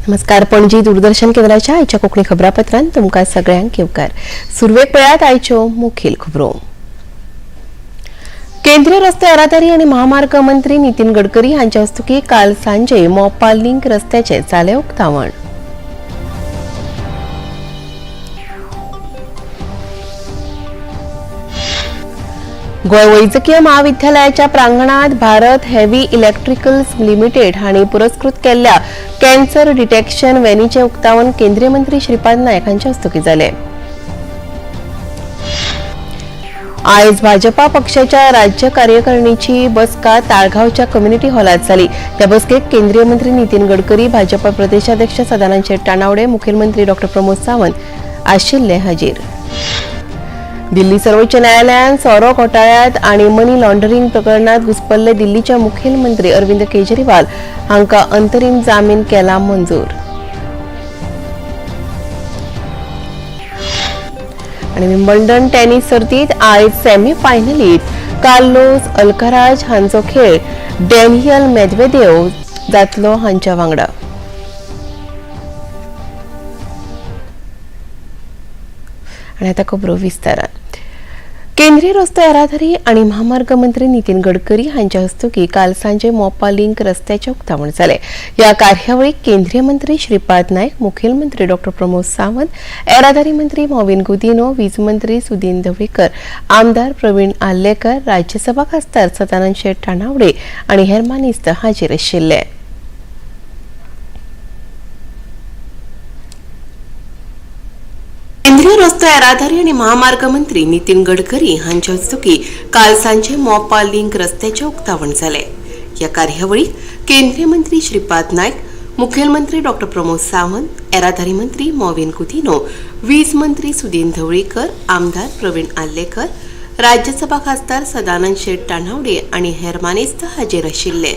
नमस्कार, पणजी दूरदर्शन केंद्राच्या आयच्या कोंकणी खबरापत्रांत तुमकां सगळ्यांक येवकार. सुरवेक पळयात आयच्यो मुखेल खबरो. केंद्रीय रस्ते येरादारी आनी महामार्ग मंत्री नितीन गडकरी हांच्या हस्तुकीं काल सांजे मोपा लिंक रस्त्याचें जालें उक्तावण. गोंय वैजकीय महाविद्यालयाच्या प्रांगणात भारत हेवी इलेक्ट्रिकल्स लिमिटेड हांणी पुरस्कृत केल्ल्या कॅन्सर डिटेक्शन व्हॅनीचें उक्तावण केंद्रीय मंत्री श्रीपाद नायक हांच्या हस्तुकीं जालें. आयज भाजपा पक्षाच्या राज्य कार्यकारिणीची बसका ताळगांवच्या कम्युनिटी हॉलात जाली. त्या बसकेक केंद्रीय मंत्री नितीन गडकरी, भाजपा प्रदेशाध्यक्ष सदानंद शेट तानावडे, मुखेलमंत्री डॉ प्रमोद सावंत आशिल्ले हाजीर. दिल्ली सर्वोच्च न्यायालयान सोरो घोटाळ्यात आणि मनी लॉन्ड्रिंग प्रकरणात घुसपल्ले दिल्लीचे मुखेलमंत्री अरविंद केजरीवाल हांकां अंतरीम जामीन केला मंजूर. आणि विम्बल्डन टेनिस सर्तीत आयज सेमीफायनलीत कार्लोस अल्काराज हांचो खेळ डॅनियल मेदवेदेव जातलो हांच्या वांगडा. आणि आता खबरो विस्तारान. केंद्रीय रस्तो येरादारी आनी महामार्ग मंत्री नितीन गडकरी हांच्या हस्तुकीं काल सांजे मोपा लिंक रस्त्याचें उक्तावण जालें. ह्या कार्यावळीक केंद्रीय मंत्री श्रीपाद नायक, मुखेलमंत्री डॉ प्रमोद सावंत, येरादारी मंत्री मॉविन गुदिनो, वीज मंत्री सुदीन ढवळीकर, आमदार प्रवीण आर्लेकर, राज्यसभा खासदार सदानंद शेट तानावडे आनी हेर मानेस्त हाजीर आशिल्ले. केंद्रीय रस्तो येरादारी आनी महामार्ग मंत्री नितीन गडकरी हांच्या हस्तुकीं काल सांजे मोपा लिंक रस्त्याचें उक्तावण जालें. ह्या कार्यावळीक केंद्रीय मंत्री श्रीपाद नायक, मुखेलमंत्री डॉ प्रमोद सावंत, येरादारी मंत्री मॉविन कुदिनो, वीज मंत्री सुदीन ढवळीकर, आमदार प्रवीण आर्लेकर, राज्यसभा खासदार सदानंद शेट तानावडे आनी हेर मानेस्त हाजीर आशिल्ले.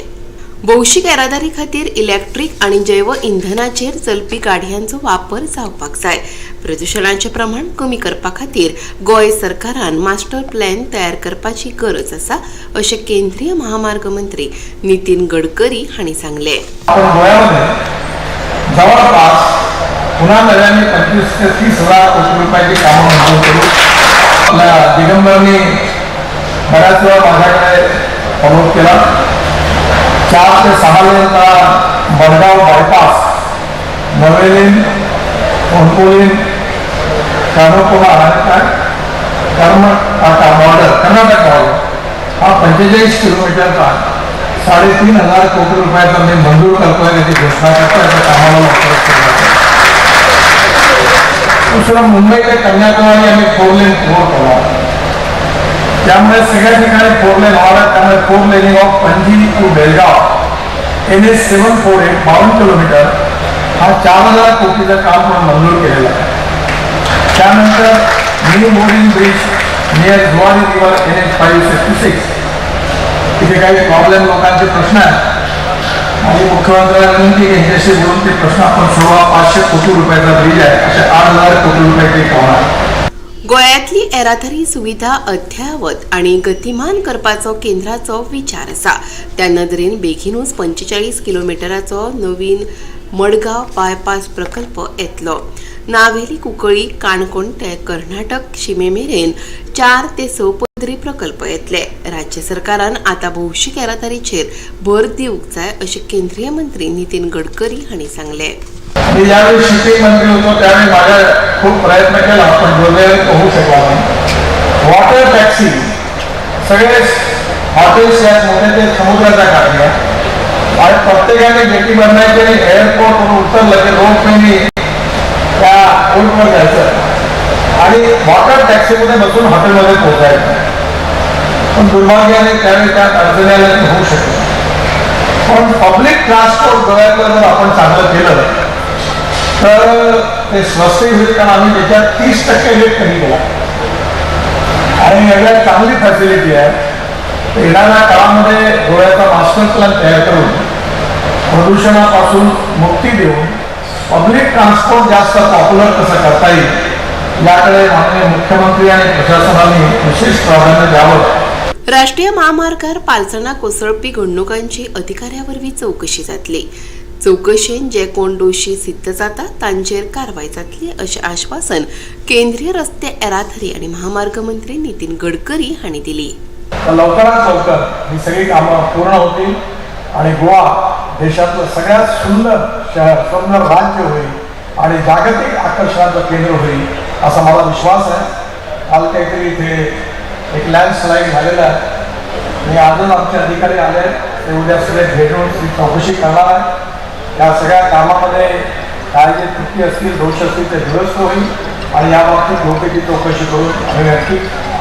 भौशीक येरादारी खातीर इलेक्ट्रीक आनी जैव इंधनाचेर चलपी गाडयांचो वापर जावपाक जाय. प्रदुशणाचें प्रमाण कमी करपा खातीर गोंय सरकारान मास्टर प्लॅन तयार करपाची गरज आसा, अशें केंद्रीय महामार्ग मंत्री नितीन गडकरी हांणी सांगलें. आपण गोव्यामध्ये जवळपास पुन्हा नव्याने 25 ते 30 हजार कोटी रुपयाची कामं मंजूर करू. आपल्या दिगंबरनी बऱ्याच वेळा माझ्याकडे फॉलोअप केला. 4 ते 6 लेनचा मडगाव बायपास, नवेलिन, कोणकोलीन, कानोकोला आणि काय कर्नाटका बॉर्डर, कर्नाटक बॉर्डर हा 45 किलोमीटरचा 3500 कोटी रुपयाचा मी मंजूर करतोय, त्याची घोषणा करतोय. त्या कामाला लवकरच सुरुवात होईल. दुसरं, मुंबई ते कन्याकुमारी आम्ही 4 लेन रोड केला. त्यामुळे सगळ्या ठिकाणी 4 लेन होणार. त्यामुळे 4 laning of Panaji to Belgaum NH 748 52 kilometre हा 4000 कोटीचं काम पण मंजूर केलेलं आहे. त्यानंतर new mooring bridge near Zuari river NH 566, इथे काही प्रॉब्लेम लोकांचे प्रश्न आहेत आणि मुख्यमंत्र्यांना विनंती की यांच्याशी बोलून ते प्रश्न आपण सोडवा. 500 कोटी रुपयाचा ब्रिज आहे, असे 8000 कोटी रुपयाचे काम आहे. गोंयांतली येरादारी सुविधा अद्ययावत आनी गतिमान करपाचो केंद्राचो विचार आसा. त्या नदरेन बेगीनूच 45 किलोमिटराचो नवीन मडगांव बायपास प्रकल्प येतलो. नावेली कुंकळी काणकोण ते कर्नाटक शिमे मेरेन 4 ते 6 पदरी प्रकल्प येतले. राज्य सरकारान आतां भौशीक येरादारीचेर भर दिवंक जाय, अशें केंद्रीय मंत्री नितीन गडकरी हांणी सांगलें. मी ज्यावेळी शिपिंग मंत्री होतो त्यावेळी माझ्या खूप प्रयत्न केला, पण दुर्दैवाने तो होऊ शकला नाही. वॉटर टॅक्सी, सगळे हॉटेल्स आहेत मोठे ते समुद्राच्या काठी आहे आणि प्रत्येकाने जेटी बनवायची आणि एअरपोर्टवरून उतरलं की रोपवेनी त्या बोटवर जायचं आणि वॉटर टॅक्सीमध्ये बसून हॉटेलमध्ये पोहोचायचं. पण दुर्भाग्याने त्यावेळी त्यात अडचणी आल्या, ते होऊ शकलं. पण पब्लिक ट्रान्सपोर्ट गोव्यातलं जर आपण चांगलं केलं तर ते स्वस्तही होईल, कारण आम्ही त्याच्यात 30% रेट कमी केला. आणि सगळ्यात चांगली फॅसिलिटी आहे. तर येणाऱ्या काळामध्ये गोव्याचा मास्टर प्लॅन तयार करून प्रदूषणापासून मुक्ती देऊन पब्लिक ट्रान्सपोर्ट जास्त पॉप्युलर कसं करता येईल याकडे माननीय मुख्यमंत्री आणि प्रशासनाने विशेष प्राधान्य द्यावं. राष्ट्रीय महामार्गार पालसणां कोसळपी घडणुकांची अधिकाऱ्या वरवीं चवकशी जातली. चवकशेन जे कोण दोशी सिद्ध जाता तांचेर कारवाय जातली अशें आश्वासन केंद्रीय रस्ते येरादारी आनी महामार्ग मंत्री नितीन गडकरी हांणी दिली. तर लवकरात लवकर ही सगळी कामं पूर्ण होतील आणि गोवा देशातलं सगळ्यात सुंदर शहर, सुंदर राज्य होईल आणि जागतिक आकर्षणाचं केंद्र होईल असा मला विश्वास आहे. काल काहीतरी इथे एक लँडस्लाईड झालेला आहे आणि आजच आमचे अधिकारी आले, ते उद्या सगळे भेटून ती चौकशी करणार आहे. या सगळ्या कामामध्ये काय जे त्रुटी असतील, दोष असतील, ते दुरुस्त होईल आणि या बाबतीत योग्य ती चौकशी करून आम्ही नक्की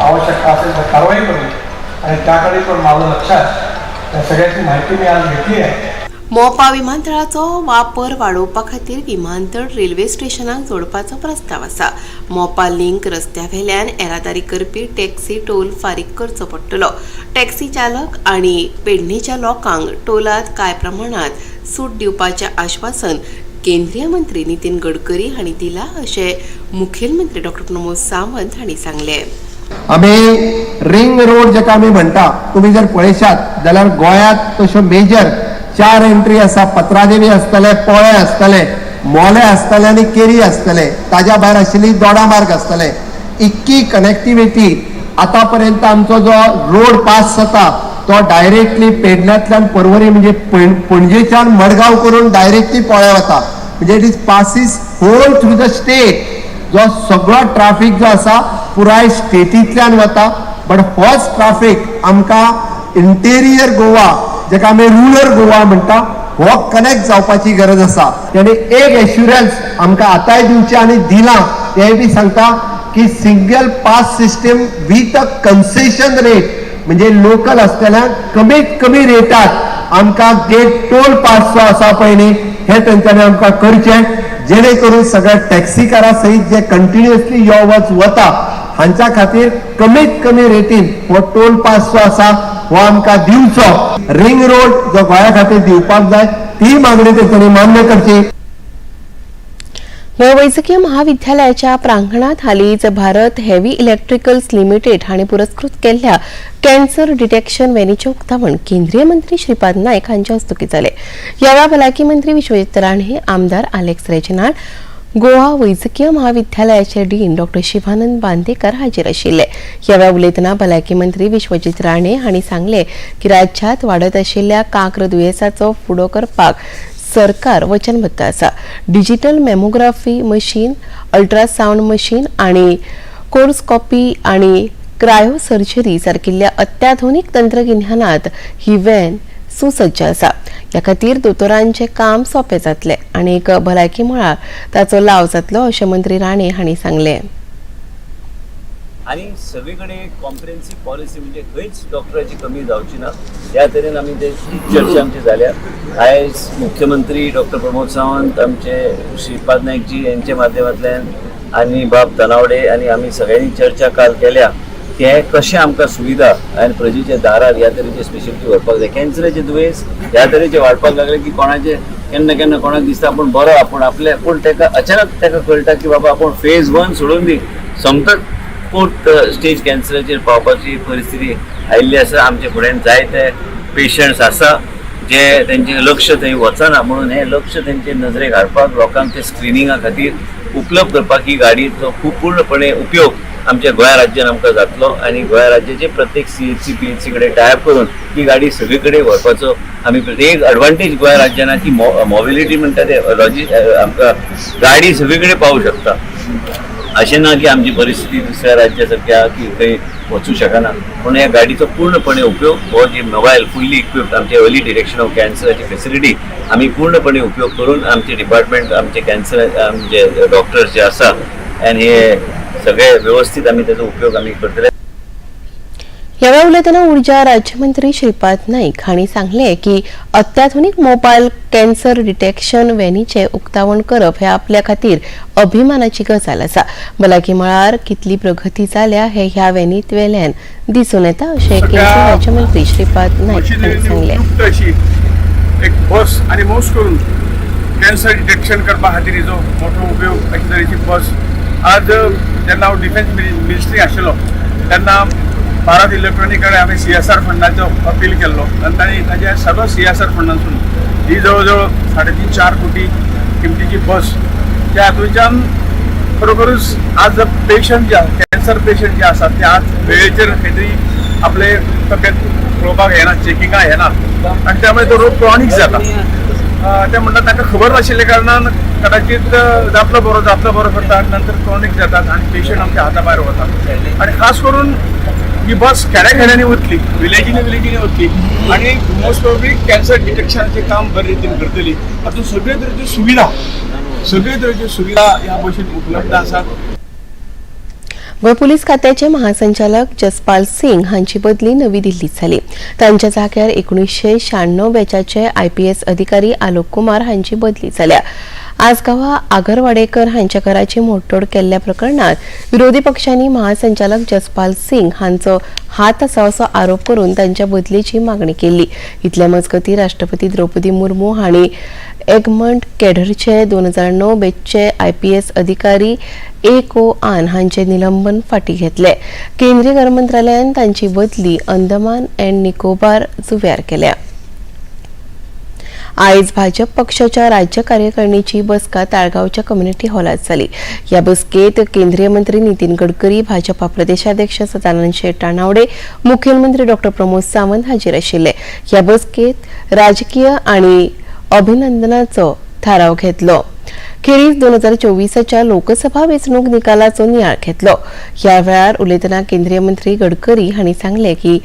आवश्यकता असेल तर कारवाई करू आणि त्याकडे पण माझं लक्ष आहे. त्या सगळ्याची माहिती मी आज घेतली आहे. मोपा विमानतळाचो वापर वाडोवपा खातीर विमानतळ रेल्वे स्टेशनाक जोडपाचो प्रस्ताव आसा. मोपा लिंक रस्त्या वेल्यान येरादारी करपी टॅक्सी टोल फारीक करचो पडटलो. टॅक्सी चालक आनी पेडणेच्या लोकांक टोलात कांय प्रमाणात सूट दिवपाचें आश्वासन केंद्रीय मंत्री नितीन गडकरी हांणी दिलां अशें मुखेलमंत्री डॉ प्रमोद सावंत हांणी सांगलें. आमी रिंग रोड जेका आमी म्हणटा, तुमी जर पळयशात जाल्यार गोंयांत तश्यो मेजर चार एंट्री आसा. पत्रादेवी आसतले, पोळे आसतले, मोले आसतले आनी केरी आसतले. ताज्या भायर आशिल्ली दोडा मार्ग आसतले. इतकी कनेक्टिविटी. आतां पर्यंत आमचो जो रोड पास जाता तो डायरेक्टली पेडण्यांतल्यान परवरी, म्हणजे पणजेच्यान मडगांव करून डायरेक्टली पोळ्या वता. म्हणजे it is passes whole through the state. जो सगळो ट्राफीक जो आसा पुराय स्टेटींतल्यान वता, बट होच ट्राफीक आमकां इंटेरियर गोवा, जेका आमी रुरल गोवा म्हणटा, हो कनेक्ट जावपाची गरज आसा. आनी एक एश्युरन्स आमकां आतांय दिवचें आनी दिलां तेंय बी सांगता की single pass system with a concession rate, म्हणजे लोकल आसतल्यांक कमीत कमी रेटात आमकां गेट टोल पास जो आसा पळय न्ही, हे तेंच्यांनी आमकां करचें, जेणे करून सगळ्या टॅक्सीकारा सहित जे कंटिन्युअसली यो वच वता हांच्या खातीर कमीत कमी रेटीन हो टोल पास जो आसा हो आमकां दिवचो. रिंग रोड जो गोंया खातीर दिवपाक जाय ती मागणी तेंच्यांनी मान्य करची. गोंय वैजकीय महाविद्यालयाच्या प्रांगणात हालींच भारत हेवी इलेक्ट्रिकल्स लिमिटेड हांणी पुरस्कृत केल्ल्या कॅन्सर डिटेक्शन व्हॅनीचें उक्तावण केंद्रीय मंत्री श्रीपाद नायक हांच्या हस्तुकीं जालें. ह्या वेळार भलायकी मंत्री विश्वजीत राणे, आमदार आलेक्स रेजिनाल्ड, गोवा वैजकीय महाविद्यालयाचे डीन डॉ शिवानंद बांदेकर हाजीर आशिल्ले. ह्या वेळार उलयतना भलायकी मंत्री विश्वजीत राणे हांणी सांगलें की राज्यात वाडत आशिल्ल्या कांक्र दुयेंसाचो फुडो करपाक सरकार वचनबद्ध आसा. Digital mammography machine, ultrasound machine आणि कोलोनोस्कोपी आणि क्रायोसर्जरी सारकिल्ल्या अत्याधुनिक तंत्रगिन्यानात ही व्हॅन सुसज्ज आसा. ह्या खातीर दोतोरांचें काम सोंपें जातलें आनी भलायकी मळार ताचो लाव जातलो अशें मंत्री राणे हांणी सांगलें. आनी सगळीकडे कॉम्प्रिहेन्सीव पॉलिसी, म्हणजे खंयच डॉक्टराची कमी जावची ना ह्या तरेन आमी ते चर्चा आमची जाल्या. आयज मुख्यमंत्री डॉक्टर प्रमोद सावंत, आमचे श्रीपाद नायकजी यांच्या माध्यमांतल्यान आनी बाब तनावडे आनी आमी सगळ्यांनी चर्चा काल केल्या की कशें आमकां सुविधा आनी प्रजेच्या दारार ह्या तरेचे स्पेशलिटी व्हरपाक जाय. कॅन्सराचे दुयेंस ह्या तरेचे वाडपाक लागले की कोणाचे केन्ना केन्ना कोणाक दिसता आपूण बरो, आपूण आपले, पूण ताका अचानक ताका कळटा की बाबा आपूण फेज वन सोडून दी, सोमतोच फोर्थ स्टेज कॅन्सराचेर पावपाची परिस्थिती आयिल्ली आसा. आमच्या फुड्यान जायते पेशंट्स आसा जे तेंचें लक्ष थंय वचना, म्हणून हें लक्ष तेंचे नजरेक हाडपाक, लोकांक ते स्क्रिनिंगा खातीर उपलब्ध करपाक ही गाडयेचो खूब पूर्णपणे उपयोग आमच्या गोंया राज्यान आमकां जातलो. आनी गोंया राज्याचे प्रत्येक सीएचसी, पीएचसी कडेन टायअप करून ही गाडी सगळे कडेन व्हरपाचो आमी एक एडवांटेज गोंया राज्यान की मोबिलिटी म्हणटा ते लॉजी आमकां गाडी सगळे कडेन पावूं शकता. अशें ना की आमची परिस्थिती दुसऱ्या राज्या सारकी आहा की खंय वचूं शकना, पूण ह्या गाडीचो पूर्णपणे उपयोग हो जी मोबायल फुल्ली इक्विप्ड आमचे अर्ली डिटेक्शन ऑफ कॅन्सराची फेसिलिटी आमी पूर्णपणे उपयोग करून आमचे डिपार्टमेंट, आमचे कॅन्सर, आमचे डॉक्टर्स जे आसा आनी हे सगळे व्यवस्थीत आमी तेजो उपयोग आमी करतले. ह्या वेळार उलयतना उर्जा राज्यमंत्री श्रीपाद नाईक हांणी सांगलें की अत्याधुनीक मोबायल कॅन्सर डिटेक्शन व्हॅनीचें उक्तावण करप हें आपल्या खातीर अभिमानाची गजाल आसा. भलायकी मळार कितली प्रगती जाल्या हे ह्या व्हॅनीत वेल्यान दिसून येता अशें केंद्रीय राज्यमंत्री श्रीपाद नाईक हांणी सांगलें. उपयुक्त अशी एक बस आनी मोस्ट करून कॅन्सर डिटेक्शन करपा खातीर हिजो मोठो उपयोग अशे तरेची बस. आज जेन्ना हांव डिफेन्स मिनिस्ट्री आशिल्लो तेन्ना भारत इलेक्ट्रॉनिक कडेन हांवें सीएसआर फंडाचो अपील केल्लो आनी तांणी ताजे सगळो सीएसआर फंडांसून ही जवळ जवळ 3.5-4 कोटी किमतीची बस, त्या हातूंतल्यान खरोखरूच आज पेशंट जे आसा, कॅन्सर पेशंट जे आसात ते आज वेळेचेर खंय तरी आपले तब्येत पळोवपाक येना, चेकिंगाक येना आनी त्यामुळे तो रोग क्रॉनीक जाता. ते म्हणटात तांकां खबर नाशिल्ल्या कारणान कदाचित जातलो बरो जातलो बरो करता आनी नंतर क्रॉनीक जातात आनी पेशंट आमच्या हाता भायर वता. आनी खास करून ही बस खेड्या खेड्यांनी वतली, विलेजीनी विलेजीनी वतली आनी मोस्ट प्रोबेबली कॅन्सर डिटेक्शनाचें काम बरे रितीन करतली. तातूंत सगळे तरेच्यो सुविधा, सगळे तरेच्यो सुविधा ह्या बशीन उपलब्ध आसात. गोंय पुलीस खात्याचे महासंचालक जसपाल सिंग हांची बदली नवी दिल्लीत जाली. तांच्या जाग्यार 1996 बॅचाचे आयपीएस अधिकारी आलोक कुमार हांची बदली जाल्या. आसगांवा आगरवाडेकर हांच्या घराची मोडतोड केल्ल्या प्रकरणात विरोधी पक्षांनी महासंचालक जसपाल सिंग हांचो हात आसा असो आरोप करून तांच्या बदलेची मागणी केल्ली. इतल्या मजगतीं राष्ट्रपती द्रौपदी मुर्मू हांणी एगमंट केडरचे 2009 बॅचचे आयपीएस अधिकारी ए को आन हांचे निलंबन फाटीं घेतले. केंद्रीय घर मंत्रालयान तांची बदली अंदमान अँड निकोबार जुव्यार केल्या. आयज भाजप पक्षाच्या राज्य कार्यकारिणीची बसका ताळगांवच्या कम्युनिटी हॉलात जाली. ह्या बसकेत केंद्रीय मंत्री नितीन गडकरी, भाजपा प्रदेशाध्यक्ष सदानंद शेट तानावडे, मुखेलमंत्री डॉ प्रमोद सावंत हाजीर आशिल्ले. ह्या बसकेत राजकीय आनी अभिनंदनाचो थाराव घेतलो. खेरीज 2024च्या लोकसभा वेंचणूक निकालाचो नियाळ घेतलो. ह्या वेळार उलयतना केंद्रीय मंत्री गडकरी हांणी सांगलें की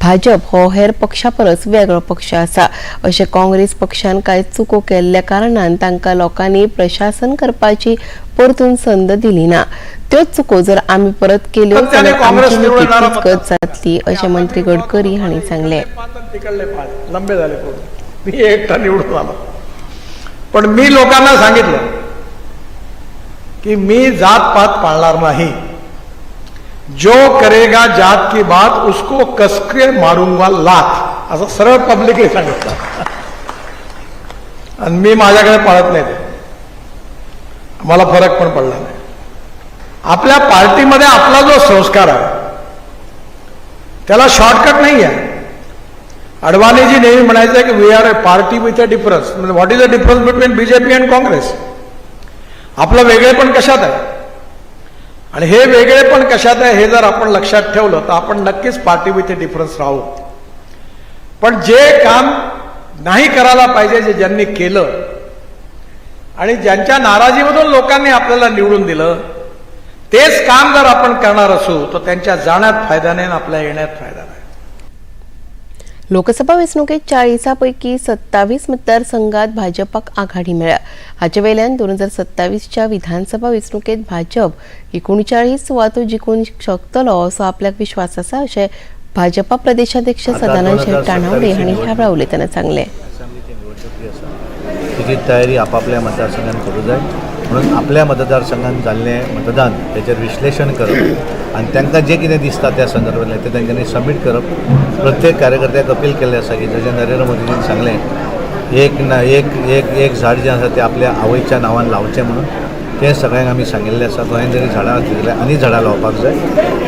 भाजप हो हेर पक्षा परस वेगळो पक्ष आसा. अशें काँग्रेस पक्षान कांय चुको केल्ल्या कारणान तांकां लोकांनी प्रशासन करपाची परतून संद दिली ना. त्योच चुको जर आमी परत केल्यो जाल्यार आमची लेगीत तीच गत जातली अशें मंत्री गडकरी हांणी सांगलें. तिकडले 5 लंबे झाले पूर्ण, मी एकटा निवडून आलो. पण मी लोकांना सांगितलं की मी जात पात पाळणार नाही. जो करेगा जात की बात उसको कसके मारूंगा लात, असं सरळ पब्लिकली सांगितलं. आणि मी माझ्याकडे पाळत नाही ते, मला फरक पण पडला नाही. आपल्या पार्टीमध्ये आपला जो संस्कार आहे त्याला शॉर्टकट नाही आहे. अडवाणीजी नेहमी म्हणायचं की we are a party with a difference. म्हणजे what is the difference between BJP and Congress? आपलं वेगळेपण कशात आहे आणि हे वेगळेपण कशात आहे हे जर आपण लक्षात ठेवलं तर आपण नक्कीच party with a difference Rahu. पण जे काम नाही करायला पाहिजे, जे ज्यांनी केलं आणि ज्यांच्या नाराजीमधून लोकांनी आपल्याला निवडून दिलं, तेच काम जर आपण करणार असू तर त्यांच्या जाण्यात फायदा नाही आणि आपल्या येण्यात फायदा नाही. लोकसभा वेंचणुकेत 40 पैकी 27 मतदारसंघात भाजपाक आघाडी मेळ्ळ्या. हाचे वयल्यान 2027च्या विधानसभा वेंचणुकेत भाजप 39 सुवातो जिखूंक शकतलो असो आपल्याक विश्वास आसा अशें भाजपा प्रदेशाध्यक्ष सदानंद शेट तानावडे हांणी ह्या वेळार उलयतना सांगलें. असेंब्लीची निवडणूक जी आसा तिची तयारी आपापल्या मतदारसंघान करूं जाय म्हणून आपल्या मतदारसंघान जाल्लें मतदान तेचेर विश्लेशण करप आनी तांकां जें कितें दिसता त्या संदर्भांतलें तें तेंच्यांनी सबमीट करप. प्रत्येक कार्यकर्त्याक अपील केल्लें आसा की जशें नरेंद्र मोदीजीन सांगलें, एक ना एक एक एक झाड जें आसा तें आपल्या आवयच्या नांवान लावचें म्हणून, तें सगळ्यांक आमी सांगिल्लें आसा. गोंयांत जरी झाडां आसली जाल्यार आनी झाडां लावपाक जाय,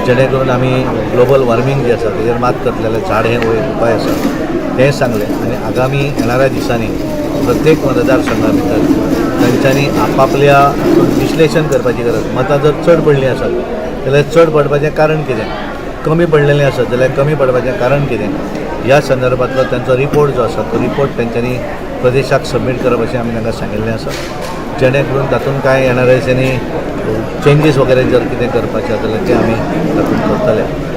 जेणे करून आमी ग्लोबल वॉर्मींग जें आसा तेजेर मात करतले जाल्यार झाड हें एक उपाय आसा तें सांगलें. आनी आगामी येणाऱ्या दिसांनी प्रत्येक मतदारसंघा भितर तांच्यांनी आपापल्या विश्लेशण करपाची गरज. मतां जर चड पडलीं आसत जाल्यार चड पडपाचें कारण कितें, कमी पडलेलें आसत जाल्यार कमी पडपाचें कारण कितें, ह्या संदर्भांतलो तांचो रिपोर्ट जो आसा तो रिपोर्ट तेंच्यांनी प्रदेशाक सबमीट करप अशें आमी तांकां सांगिल्लें आसा, जेणे करून तातूंत कांय येणाऱ्या दिसांनी चेंजीस वगैरे जर कितें करपाचें आसा जाल्यार ते आमी तातूंत करतले.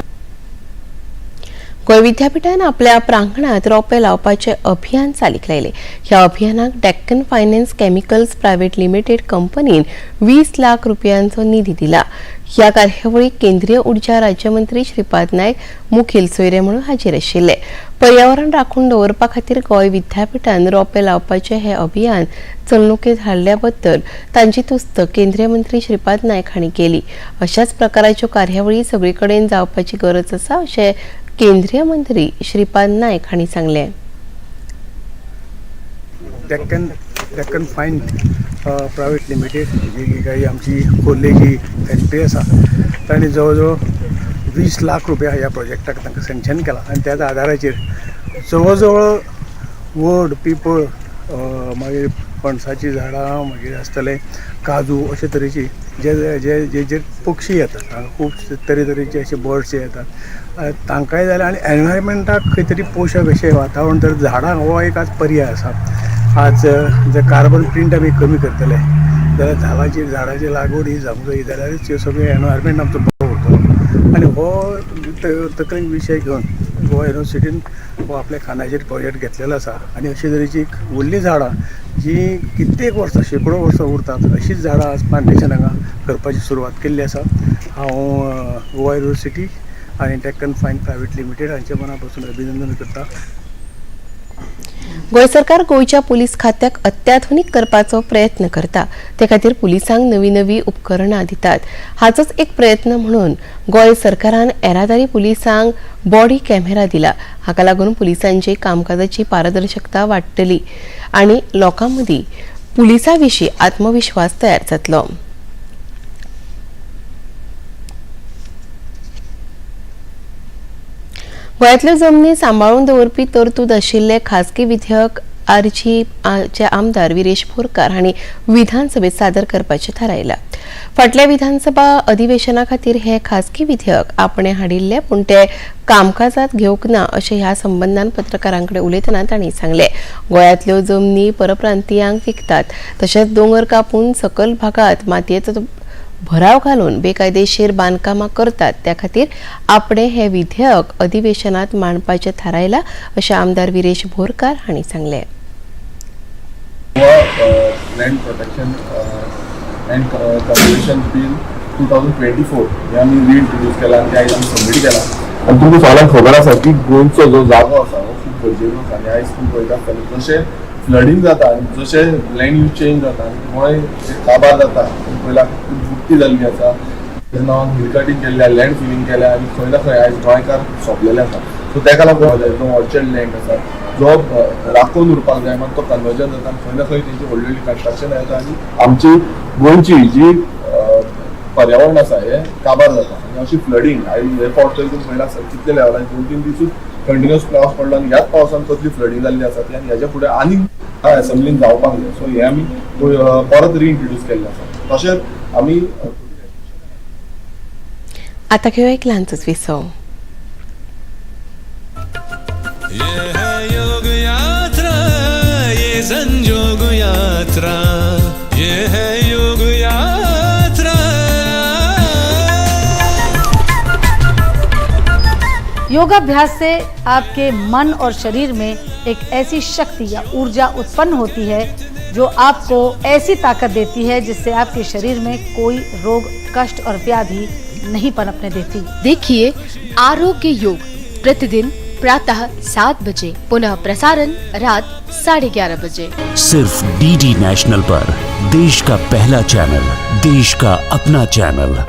गोंय विद्यापीठान आपल्या प्रांगणात रोपे लावपाचें अभियान चालीक लायलें. ह्या अभियानाक Deccan finance chemicals private limited कंपनीन 20 लाख रुपयांचो निधी दिला. ह्या कार्यावळीक केंद्रीय उर्जा राज्यमंत्री श्रीपाद नायक मुखेल सोयरे म्हणून हाजीर आशिल्ले. पर्यावरण राखून दवरपा खातीर गोंय विद्यापिठान रोपे लावपाचें हें अभियान चलणुकेंत हाडल्या बद्दल तांची तुस्त केंद्रीय मंत्री श्रीपाद नायक हांणी केली. अशाच प्रकाराच्यो कार्यावळी सगळे कडेन जावपाची गरज आसा अशें केंद्रीय मंत्री श्रीपाद नायक हांणी सांगलें. Deccan Deccan fine private limited जी काही आमची खोर्लेची फॅक्टरी आसा, तांणी जवळ जवळ 20 लाख रुपया ह्या प्रोजेक्टाक तांकां सँक्शन केला आनी त्याच आदाराचेर जवळ जवळ वड, पिपळ, मागीर पणसाचीं झाडां, मागीर आसतले काजू, अशे तरेची जे जे जे जे पक्षी येतात हांगा, खूब तरेतरेचे अशे बर्ड्स येतात, तांकांय जाल्यार आनी एनवायरमेंटाक खंय तरी पोशक अशें वातावरण. तर झाडां हो एक आज पर्याय आसा. आज जर कार्बन प्रिंट आमी कमी करतले जाल्यार झाडाची लागवड ही जावंक जाय, जाल्यारच ह्यो सगळें एनवायरमेंट आमचो बरो उरतलो. आनी हो तकलेन विशय घेवन गोवा युनिवर्सिटीन हो आपल्या खांद्याचेर प्रोजेक्ट घेतलेलो आसा. आनी अशे तरेची एक व्हडलीं झाडां जी कित्येक वर्सां, शेंकडो वर्सां उरतात, अशीच झाडां आज प्लांटेशन हांगा करपाची सुरवात केल्ली आसा. हांव गोवा युनिवर्सिटी आनी डेक्कन फायन प्रायवेट लिमिटेड हांचे मना पासून अभिनंदन करता. गोंय सरकार गोंयच्या पुलीस खात्याक अत्याधुनीक करपाचो प्रयत्न करता. ते खातीर पुलिसांक नवी नवी उपकरणां दितात. हाचोच एक प्रयत्न म्हणून गोंय सरकारान येरादारी पुलिसांक बॉडी कॅमेरा दिला. हाका लागून पुलिसांची कामकाजाची पारदर्शकता वाडटली आनी लोकां मदीं पुलिसां विशीं आत्मविश्वास तयार जातलो. गोंयांतल्यो जमनी सांबाळून दवरपी तरतूद आशिल्ले खासगी विधेयक आरजी चे आमदार विरेश बोरकार हांणी विधानसभेत सादर करपाचें थारायलां. फाटल्या विधानसभा अधिवेशना खातीर हे खासगी विधेयक आपणे हाडिल्ले, पूण ते कामकाजात घेवंक ना अशें ह्या संबंदान पत्रकारां कडेन उलयतना तांणी सांगलें. गोंयांतल्यो जमनी परप्रांतीयांक विकतात, तशेंच दोंगर कापून सकल भागात मातयेचो भराव घालून बेकायदेशीर बांदकामां करतात. त्या खातीर आपणे हे विधेयक अधिवेशनात मांडपाचें थारायलां अशें आमदार विरेश बोरकार हांणी सांगलें. Goa Land Protection and Conservation Bill 2024 हे आमी रिइंट्रोड्यूस केला आनी ते आयज आमी सबमीट केला. आनी तुमकां सगळ्यांक खबर आसा की गोंयचो जो जागो आसा हो खूब गरजेचो आसा. आनी आयज तुमी पळयता आसतले, जशें फ्लडींग जाता आनी जशें लँड यूज चेंज जाता आनी गोंय काबार जाता, तुमी पळयला खूब बुडटी जाल्ली आसा. तेज्या नांवान हिल कटिंग केल्लें, लँड फिलिंग केल्या आनी खंय ना खंय आयज गोंयकार सोंपलेले आसा. सो तेका लागून जो ऑर्चर्ड लँड आसा जो राखून उरपाक जाय, मात तो कन्वर्जन जाता आनी खंय ना खंय तेंची व्हडली व्हडली कन्स्ट्रक्शन येता आनी आमची गोंयची जी पर्यावरण आसा हें काबार जाता. आनी अशी फ्लडींग आयज हे फावट तरी तुमी पळयला आसत कितले लेवलार 2-3 दिसूच कंटिन्युअस पावस पडलो आनी ह्याच पावसान कसली फ्लडींग जाल्ली आसा ती. आनी हेज्या फुडें आनीक एसेंब्लीन जावपाक जाय. सो हें आमी परत रिइंट्रोड्यूस केल्लें आसा. तशेंच आमी आता घेवया एक ल्हानसोच विसव. ये है योग यात्रा, ये संजोग यात्रा, ये है योग यात्रा. योगाभ्यास से आपके मन और शरीर में एक ऐसी शक्ति या ऊर्जा उत्पन्न होती है जो आपको ऐसी ताकत देती है जिससे आपके शरीर में कोई रोग, कष्ट और व्याधि नहीं पनपने देती. देखिए आरोग्य योग प्रतिदिन प्रातः 7 बजे, पुनः प्रसारण रात 11:30 बजे. सिर्फ डीडी नेशनल पर, देश का पहला चैनल, देश का अपना चैनल.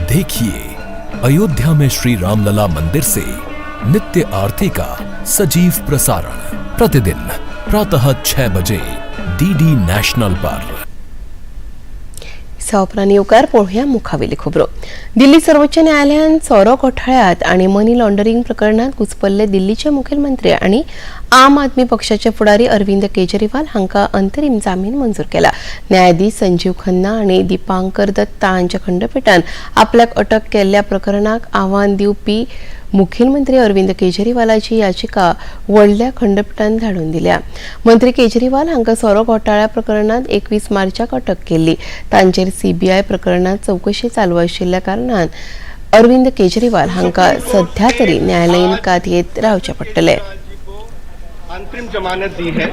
देखिए अयोध्या में श्री रामलला मंदिर से नित्य आरती का सजीव प्रसारण प्रतिदिन प्रातः 6 बजे डीडी नेशनल पर. उपरांत येवकार पळोवया मुखावेली खबरो. दिल्ली सर्वोच्च न्यायालयान सोरो घोटाळ्यांत आनी मनी लॉन्ड्रिंग प्रकरणांत घुसपल्ले दिल्लीचे मुखेलमंत्री आनी आम आदमी पक्षाचे फुडारी अरविंद केजरीवाल हांकां अंतरीम जामीन मंजूर केला. न्यायाधीश संजीव खन्ना आनी दीपांकर दत्ता हांच्या खंडपीठान आपल्याक अटक केल्ल्या प्रकरणाक आव्हान दिवपी मुखेलमंत्री अरविंद केजरीवालाची याचिका व्हडल्या खंडपीठान धाडून दिल्या. मंत्री केजरीवाल हांकां सोरो घोटाळ्या प्रकरणांत 21 मार्चाक अटक केल्ली. तांचेर सीबीआय प्रकरणांत चवकशी चालू आशिल्ल्या कारणान अरविंद केजरीवाल हांकां सध्या तरी न्यायालयीन कादयेंत रावचें पडटलें. अंतरिम जमानत दी है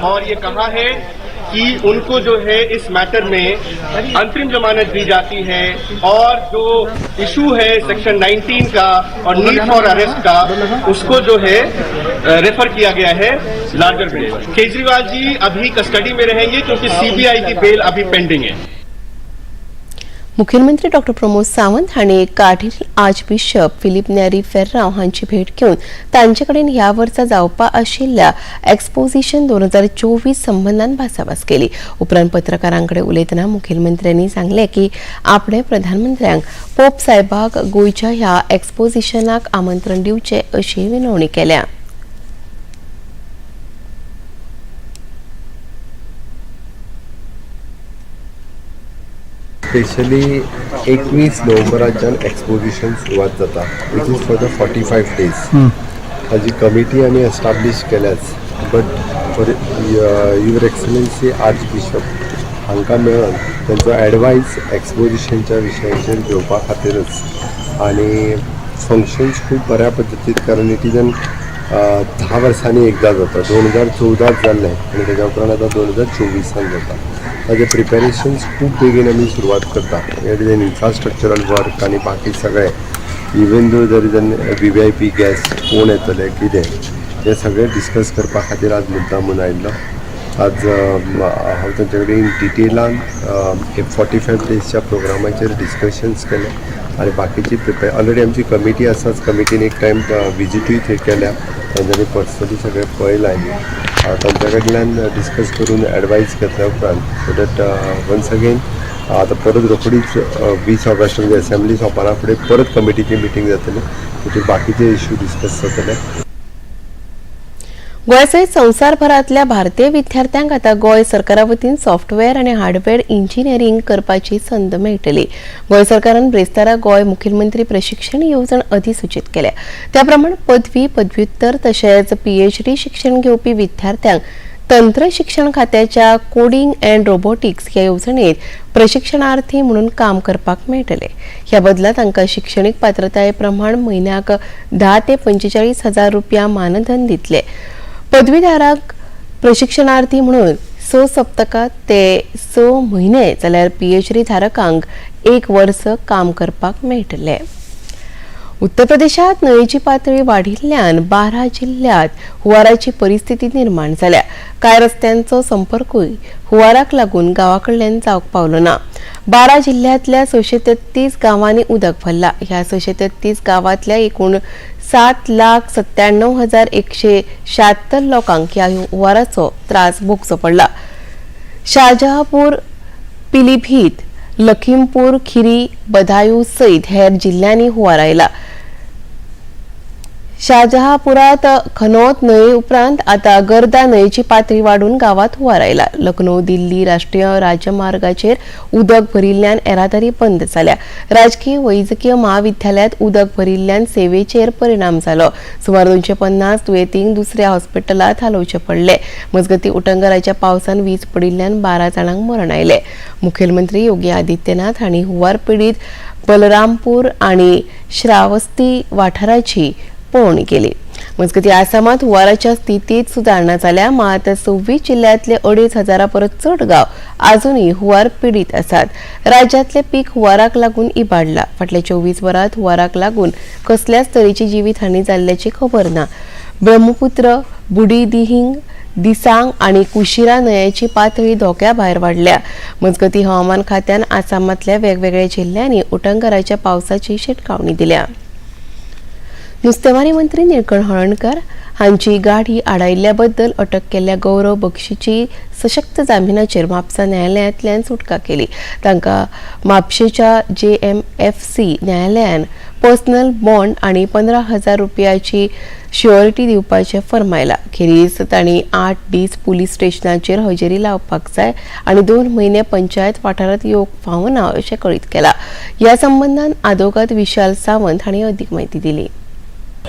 और ये कहा है कि उनको जो है इस मैटर में अंतरिम जमानत दी जाती है और जो इशू है सेक्शन 19 का और नीड फॉर अरेस्ट का उसको जो है रेफर किया गया है लार्जर बेंच। केजरीवाल जी अभी कस्टडी में रहेंगे क्योंकि सीबीआई की बेल अभी पेंडिंग है। मुख्यमंत्री डॉ प्रमोद सावंत हांणी cardinal archbishop Filipe Neri Ferrao हांची भेट घेवन तांचे कडेन ह्या वर्सा जावपा आशिल्ल्या एक्सपोजिशन 2024 संबंदान भासाभास केली. उपरांत पत्रकारां कडेन उलयतना मुखेलमंत्र्यांनी सांगलें की आपणे प्रधानमंत्र्यांक पोप साहेबाक गोंयच्या ह्या एक्सपोजिशनाक आमंत्रण दिवचें अशी विनवणी केल्या. स्पेशली 21 नोव्हेंबराच्यान एक्सपोजिशन सुरवात जाता, which is for the 45 days. ताजी कमिटी आमी establish केल्याच, but for your excellency archbishop हांकां मेळून तांचो एडवायस एक्सपोजिशनच्या विशयाचेर घेवपा खातीरच आनी फंक्शन्स खूब बऱ्या पद्दतीन, कारण it is an 10 वर्सांनी एकदां जाता. 2014 जाल्लें आनी तेज्या उपरांत आतां 2024 जाता. ताजे प्रिपेरेशन्स खूब बेगीन आमी सुरवात करता. It is an infrastructural work आनी बाकी सगळें, even though there is an VVIP guest कोण येतले कितें हें सगळें डिस्कस करपा खातीर आज मुद्दाम म्हूण आयिल्लो. आज हांव तांचे कडेन डिटेलान 45 डेजच्या प्रोग्रामाचेर डिस्कशन्स केले आनी बाकीची प्रिपेर ऑलरेडी आमची कमिटी आसाच. कमिटीन एक टायम विजिटूय थंय केल्या, तांच्यांनी पर्सनली सगळें पळयलां आनी तांच्या कडल्यान डिस्कस करून एडवायस घेतल्या उपरांत सो that once again आतां परत रोखडीच 20 ऑगस्ट म्हणजे असेंब्ली सोंपना फुडें परत कमिटीची मिटींग जातली, तितून बाकीचे इश्यू डिस्कस जातले. गोंय सयत संवसारभरांतल्या भारतीय विद्यार्थ्यांक आतां गोंय सरकारा वतीन सॉफ्टवेअर आनी हार्डवेअर इंजिनियरींग करपाची संद मेळटली. गोंय सरकारान ब्रेस्तारा गोंय मुखेलमंत्री प्रशिक्षण येवजण अधिसूचीत केल्या. त्या प्रमाण पदवी, पदव्युत्तर तशेंच पीएचडी शिक्षण घेवपी विद्यार्थ्यांक तंत्र शिक्षण खात्याच्या कोडिंग अँड रोबोटिक्स ह्या येवजणेत प्रशिक्षणार्थी म्हणून काम करपाक मेळटले. ह्या बदला तांकां शिक्षणीक पात्रताये प्रमाण म्हयन्याक 10 ते 45 हजार रुपया मानधन दितले. पदवीधारक प्रशिक्षणार्थी म्हणून 6 सप्तकां ते 6 म्हयने जाल्यार पीएचडी धारकांक 1 वर्स काम करपाक मेळटले. उत्तर प्रदेशात न्हंयेची पातळी वाडिल्ल्यान 12 जिल्ह्यात हुंवाराची परिस्थिती निर्माण जाल्या. कांय रस्त्यांचो संपर्कूय हुंवाराक लागून गांवा कडल्यान जावंक पावलो ना. 12 जिल्ह्यांतल्या 633 गांवांनी उदक भरला. ह्या 633 गांवांतल्या एकूण 7,97,176 लोकांक ह्या हुंवाराचो त्रास भोगचो पडला. शाहजहापूर, पिलीभीत, लखीमपूर खिरी, बदायूं सयत हेर जिल्ल्यांनी हुंवार आयला. शाहजहापुरात खनौत न्हंये उपरांत आता गर्दा न्हंयेची पातळी वाडून गांवात हुंवार आयला. लखनौ दिल्ली राष्ट्रीय राजमार्गाचेर उदक भरिल्ल्यान येरादारी बंद जाल्या. राजकीय वैजकीय महाविद्यालयात उदक भरिल्ल्यान सेवेचेर परिणाम जालो. सुमार 250 दुयेंतींक दुसऱ्या हॉस्पिटलांत हालोवचे पडले. मजगतीं उटंगराच्या पावसान वीज पडिल्ल्यान 12 जाणांक मरण आयलें. मुखेलमंत्री योगी आदित्यनाथ हांणी हुंवार पिडीत बलरामपूर आनी श्रावस्ती वाठाराची पळोवणी केली. मजगतीं आसामात हुंवाराच्या स्थितीत सुदारणा जाल्या, मात 26 जिल्ह्यांतले 2,500 परस चड गांव अजूनय हुंवार पिडीत आसात. राज्यांतले पीक हुंवाराक लागून इबाडला. फाटल्या 24 वरांत हुंवाराक लागून कसल्याच तरेची जिवीत हानी जाल्ल्याची खबर ना. ब्रह्मपुत्र, बुडी दिहिंग, दिसांग आनी कुशिरा न्हंयेची पातळी धोक्या भायर वाडल्या. मजगतीं हवामान खात्यान आसामांतल्या वेगवेगळ्या जिल्ह्यांनी उटंगराच्या पावसाची शिटकावणी दिल्या. नुस्तेमारी मंत्री निळकंठ हळर्णकर हांची गाडी आडायिल्ल्या बद्दल अटक केल्ल्या गौरव बक्षीची सशक्त जामिनाचेर म्हापसा न्यायालयांतल्यान सुटका केली. तांकां म्हापशेच्या JMFC न्यायालयान पर्सनल बॉन्ड आनी 15,000 रुपयाची श्युअरिटी दिवपाचें फर्मायलां. खेरीज तांणी 8 दीस पुलीस स्टेशनाचेर हजेरी लावपाक जाय आनी 2 म्हयने पंचायत वाठारांत येवंक फावना अशें कळीत केलां. ह्या संबंदान आदोगाद विशाल सावंत हांणी अदीक म्हायती दिली.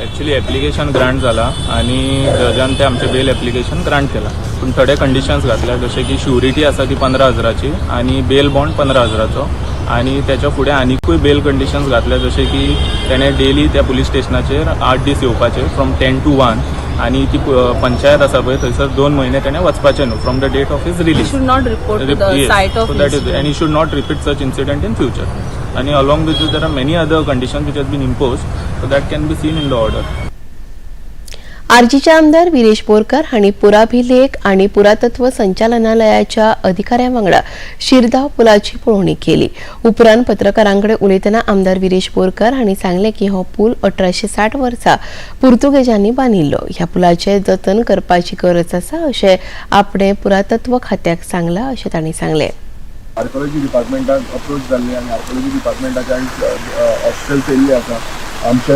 एक्चुअली एप्लिकेशन ग्रांट जाला आनी जजान ते आमचे बेल एप्लिकेशन ग्रांट केला, पूण थोडे कंडिशन्स घातल्या, जशे की श्युरिटी आसा ती 15,000ची आनी बेल बॉन्ड 15,000चो आनी त्याच्या फुडें आनिकूय बेल कंडिशन्स घातल्या, जशे की तेणें डेली त्या पुलीस स्टेशनाचेर 8 दीस येवपाचे फ्रॉम 10 to 1 आनी ती पंचायत आसा पळय थंयसर 2 म्हयने तेणें वचपाचें न्हू from the date of his release. Should not report to the site of So that is, and he should not repeat such incident in future. And along with this, there are many other conditions which has been imposed, so that can be seen in the order. आरजीचे आमदार विरेश बोरकर हांणी पुराभिलेख आनी पुरातत्व संचालनालयाच्या अधिकाऱ्यां वांगडा शिरदाव पुलाची पळोवणी केली. उपरांत पत्रकारां कडेन उलयतना आमदार विरेश बोरकर हांणी सांगलें की हो पूल 1860 वर्सा पुर्तुगेजांनी बांदिल्लो. ह्या पुलाचें जतन करपाची गरज आसा अशें आपणें पुरातत्व खात्याक सांगलां अशें तांणी सांगलें. आर्कोलॉजी डिपार्टमेंटाक अप्रोच जाल्ले आनी आर्कोलॉजी डिपार्टमेंटाचे ऑफिसर्स येयल्ले आसा. आमचे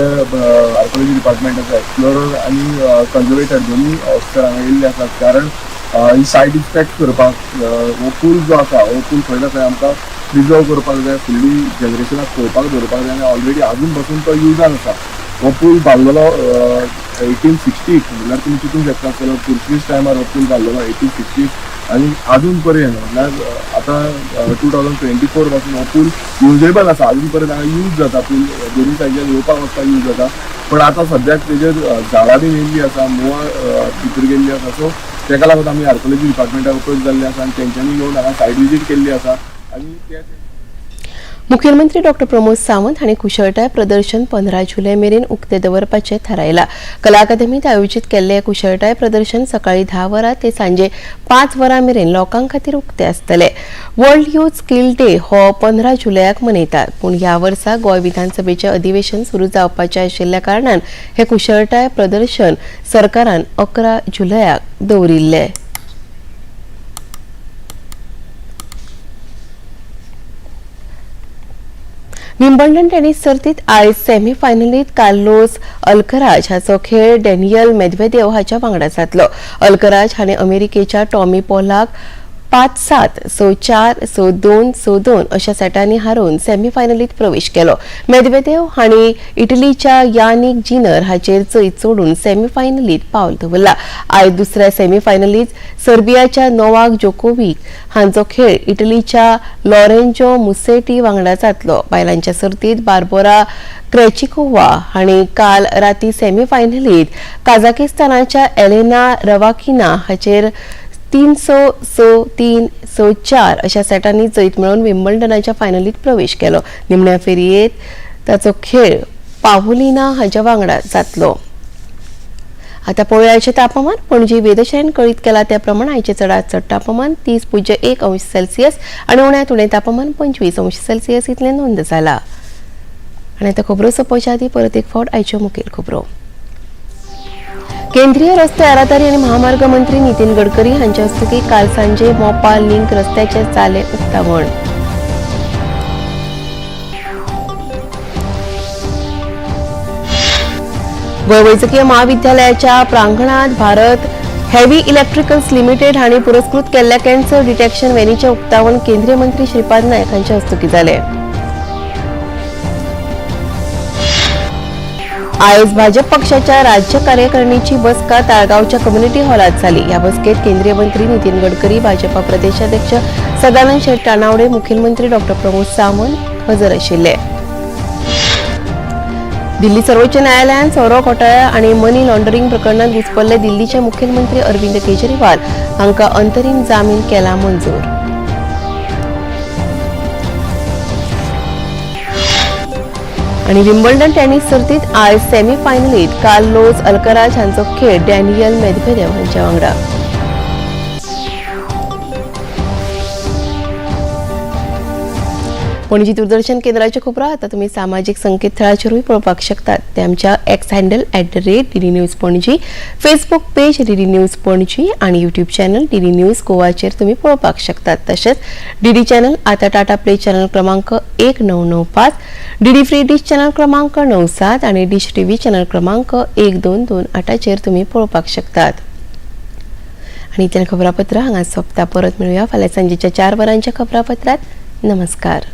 आर्कोलॉजी डिपार्टमेंटाचे एक्सप्लोरर आनी कन्जर्वेटर दोनूय ऑफिसर हांगा येयल्ले आसात, कारण ही सायट इन्स्पेक्ट करपाक हो पूल जो आसा हो पूल खंय ना खंय आमकां प्रिजर्व करपाक जाय, फुडली जनरेशनाक पळोवपाक दवरपाक जाय आनी ऑलरेडी आजून पासून तो युजान आसा. हो पूल बांदलेलो 1860, म्हणल्यार तुमी चिंतूंक शकता आसतलो पुर्तुगीज टायमार हो पूल बांदलेलो 1860 आनी आजून पर्यंत म्हणल्यार आतां 2024 पासून हो पूल युजेबल आसा. आजून पर्यंत हांगा यूज जाता, पूल दोनूय सायडीच्यान येवपाक वचपाक यूज जाता. पण आतां सद्याक तेजेर झाडां बीन येयल्ली आसा, मोवा भितर गेल्ली आसा. सो तेका लागून आमी आर्कोलॉजी डिपार्टमेंटाक अप्रोच जाल्ले आसा आनी तेंच्यांनी येवन हांगा सायट विजीट केल्ली आसा आनी ते मुख्यमंत्री डॉ प्रमोद सावंत हांणी कुशळटाय प्रदर्शन 15 जुलय मेरेन उक्ते दवरपाचें थारायलां. कला अकादमीत आयोजीत केल्लें कुशळटाय प्रदर्शन सकाळी 10 वरां ते सांजे 5 वरां मेरेन लोकां खातीर उक्ते आसतले. वर्ल्ड यूथ स्किल डे हो 15 जुलयाक मनयतात, पूण ह्या वर्सा गोंय विधानसभेचें अधिवेशन सुरू जावपाचें आशिल्ल्या कारणान हें कुशळटाय प्रदर्शन सरकारान 11 जुलयाक दवरिल्लें. विम्बल्डन टेनिस सर्तीत आयज सेमीफायनलीत कार्लोस अल्कराज हाचो खेळ डॅनियल मेदवेदेव हाच्या वांगडा जातलो. अल्कराज हाणें अमेरिकेच्या टॉमी पॉलाक 5-7, 6-4, 6-2, 6-2 अशा सेटांनी हारोवन सेमीफायनलीत प्रवेश केलो. मेदवेदेव हांणी इटलीच्या यानिक जिनर हाचेर जैत जोडून सेमीफायनलीत पावल दवरला. आयज दुसऱ्या सेमीफायनलीत सर्बियाच्या नोवाक जोकोवीक हांचो खेळ इटलीच्या लॉरेंजो मुसेटी वांगडा जातलो. बायलांच्या सर्तीत बार्बोरा क्रेचिकोवा हांणी काल राती सेमीफायनलीत काझाकिस्तानाच्या एलेना रवाकिना हाचेर 3-6, 6-3, 6-4 अशा सेटांनी जैत मेळोवन विम्बल्डनाच्या फायनलीत प्रवेश केलो. निमण्या फेरयेत ताचो खेळ पावोलिना हाच्या वांगडा जातलो. आता पळोवया आयचें तापमान. पणजी वेधशाळेन कळीत केला त्या प्रमाण आयचें चडांत चड तापमान 30.1 अंश सेल्सियस आनी उण्यांत उणें तापमान 25 अंश सेल्सियस इतलें नोंद जाला. आनी आतां खबरो सोंपोवच्या आदीं परत एक फावट आयच्यो मुखेल खबरो. केंद्रीय रस्ते येरादारी आनी महामार्ग मंत्री नितीन गडकरी हांच्या हस्तुकीं काल सांजे मोपा लिंक रस्त्याचें जालें उक्तावण. गोंय वैजकीय महाविद्यालयाच्या प्रांगणात भारत हेवी इलेक्ट्रिकल्स लिमिटेड हांणी पुरस्कृत केल्ल्या कॅन्सर डिटेक्शन व्हॅनीचें उक्तावण केंद्रीय मंत्री श्रीपाद नायक हांच्या हस्तुकीं जालें. आयज भाजप पक्षाच्या राज्य कार्यकारिणीची बसका ताळगांवच्या कम्युनिटी हॉलात जाली. ह्या बसकेत केंद्रीय मंत्री नितीन गडकरी, भाजपा प्रदेशाध्यक्ष सदानंद शेट तानावडे, मुखेलमंत्री डॉ प्रमोद सावंत हजर आशिल्ले. दिल्ली सर्वोच्च न्यायालयान सोरो घोटाळा आनी मनी लॉन्ड्रिंग प्रकरणात घुस्पल्ले दिल्लीचे मुखेलमंत्री अरविंद केजरीवाल हांकां अंतरीम जामीन केला मंजूर. आनी विम्बल्डन टेनिस सर्तीत आयज सेमीफायनलीत कार्लोस अल्कराज हांचो खेळ डॅनियल मेदवेदेव हांच्या वांगडा. पणजी दूरदर्शन केंद्राच्यो खबरो आतां तुमी सामाजीक संकेतथळाचेरूय पळोवपाक शकतात. ते आमच्या X handle @DDNews Panaji, Facebook page DD News Panaji आनी युट्यूब चॅनल डीडी न्यूज गोवाचेर तुमी पळोवपाक शकतात. तशेंच डीडी चॅनल आतां टाटा प्ले चॅनल क्रमांक 1995, डीडी फ्री डिश चॅनल क्रमांक 97 आनी डिश टीव्ही चॅनल क्रमांक 1228चेर तुमी पळोवपाक शकतात. आनी इतल्यान खबरापत्र हांगा सोंपता. परत मेळुया फाल्यां सांजेच्या 4 वरांच्या खबरापत्रात. नमस्कार.